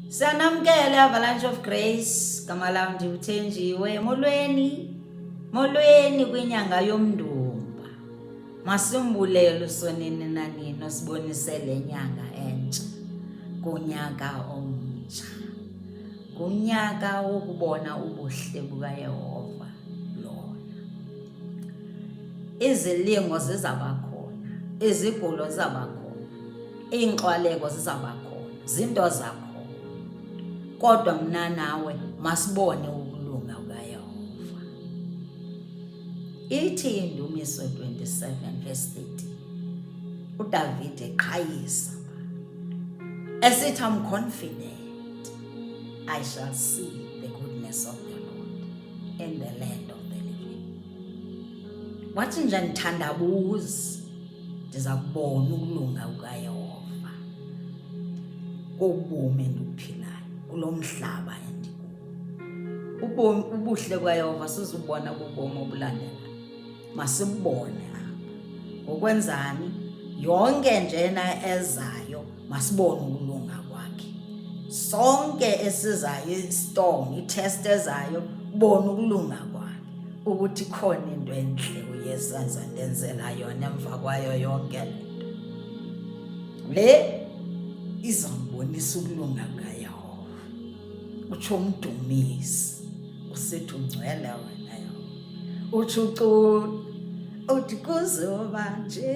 Siyanamkela Avalanche of Grace, gama lam ndiwuthenjiwe. Molweni, molweni kwinyanga yoMndumba. Masimbulele uSonini nanini osibonise le nyanga entsha kunyaka omtsha. Ngunyaka wokubona ubuhle bukaYehova lona. Izilingo zizaba khona, izigulo zizaba khona, iinkxwaleko zizaba khona, zinto zakhona. Kodwa mna nawe masibone ukulunga kukaYehova. Ithi iNdumiso 27 verse 13, uDavide eqhayisa esithi, I'm confident I shall see the goodness of the Lord in the land of the living. Wathi nje ndithandabuzi ndiza kubona ukulunga kukaYehova kobomi endibuphilayo kulo mhlaba endikuwo. Ubomi ubuhle kukaYehova sizubona kubomi obulandelayo. Masibone apha. Ngokwenzani? Yonke njena ezayo masibone ukulunga kwakhe. Sonke esizayo istorm, itest ezayo, bona ukulunga kwakhe. Ukuthi khona into entle uYesu azandenzela yona emva kwayo yonke le nto. Le izambonisa ukulunga kukaYehova. Utsho umdumisi usithi ungcwele wena Yehova. Utsho ucula uthi kuzoba nje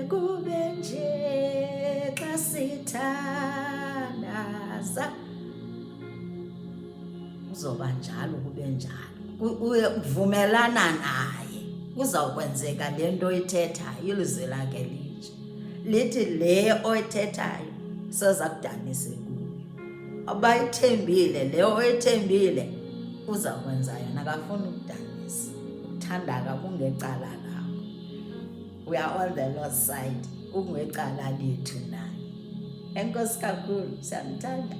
kube nje xa sithandaza. Kuzoba njalo kube njalo. Uvumelana naye kuzawukwenzeka le nto oyithethayo. Ilizwi lakhe linje lithi le oyithethayo soza kudanise kuyo. Abayithembile le oyithembile uza kwenza yona, akafuni ukudanisa. Ukuthanda kungecala lakho. We are on the Lord's side, kungecala lethu naye. Enkosi kakhulu, siyamthanda.